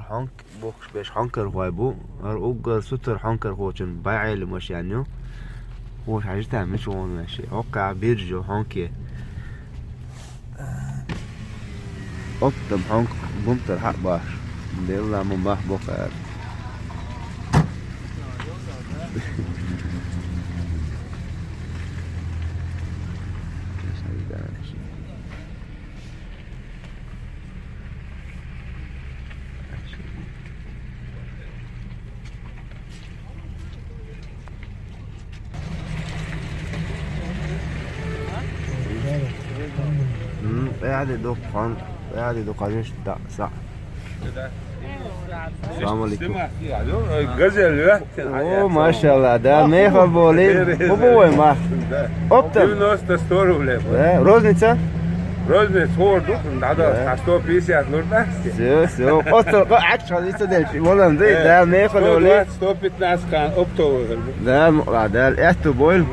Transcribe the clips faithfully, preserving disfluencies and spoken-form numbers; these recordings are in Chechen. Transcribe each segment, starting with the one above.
Хьонк бохуш беш хьонкархой бу. ХӀара уггар сутара хьонкархочун бай Ӏелимаш ян ю. Хьош хьажа тӀа мича вон веши. ХӀокху биржа хьонке. Оптом хьонк бумтар хьа баш. Делла ма бах бохар. М, къаьхьа де дукха хан, къаьхьа де дукха хьажаш, да, са. Салам алейкум. Газель, да? О, машалла, да, меха боли. Бу бу вай ма. Оптом. Девяносто сто рублей. Да, розница? Розница хор ду, надо сто пятьдесят нужна. Всё, всё. Оптом, акча хазица дел. Валан дей, да, меха боли. Сто пятнадцать кан оптовый. Да, ла, да, это боль.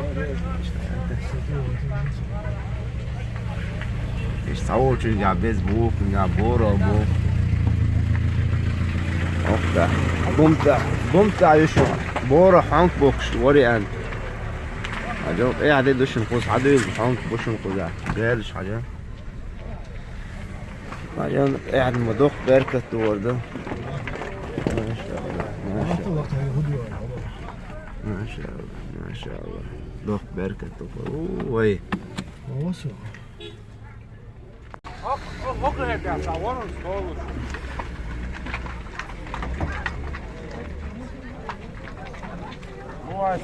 Иш цхьа волчуьнга без бухунга боро бу. Окта. Бумта. Бумта ю шу. Боро хьонк бокуш вариант. Хьажал, э, хьаде душин кхуз, хьадуйла хьонк бушин кхуза. Гердаш хьажа. Хьажал, э, хьад ма дох беркат ду ворда. Машалла, машалла. Машалла, машалла. Дох беркат ду. Ой.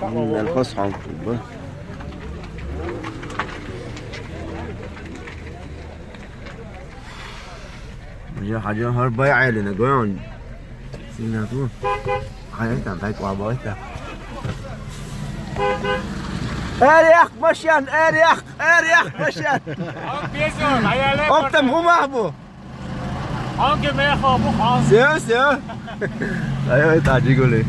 М, нал хос хьонк бу. Хьажа, хьажа, хӀара бай Ӏелина, гойн. Сина ту. Хьайта, дай ква байта. Эр якъ машен, эр якъ, эр якъ машен. Оптом хӀума бу. Хьонке мехо бу, хьон. Всё, всё. Ай, ай, таджигули.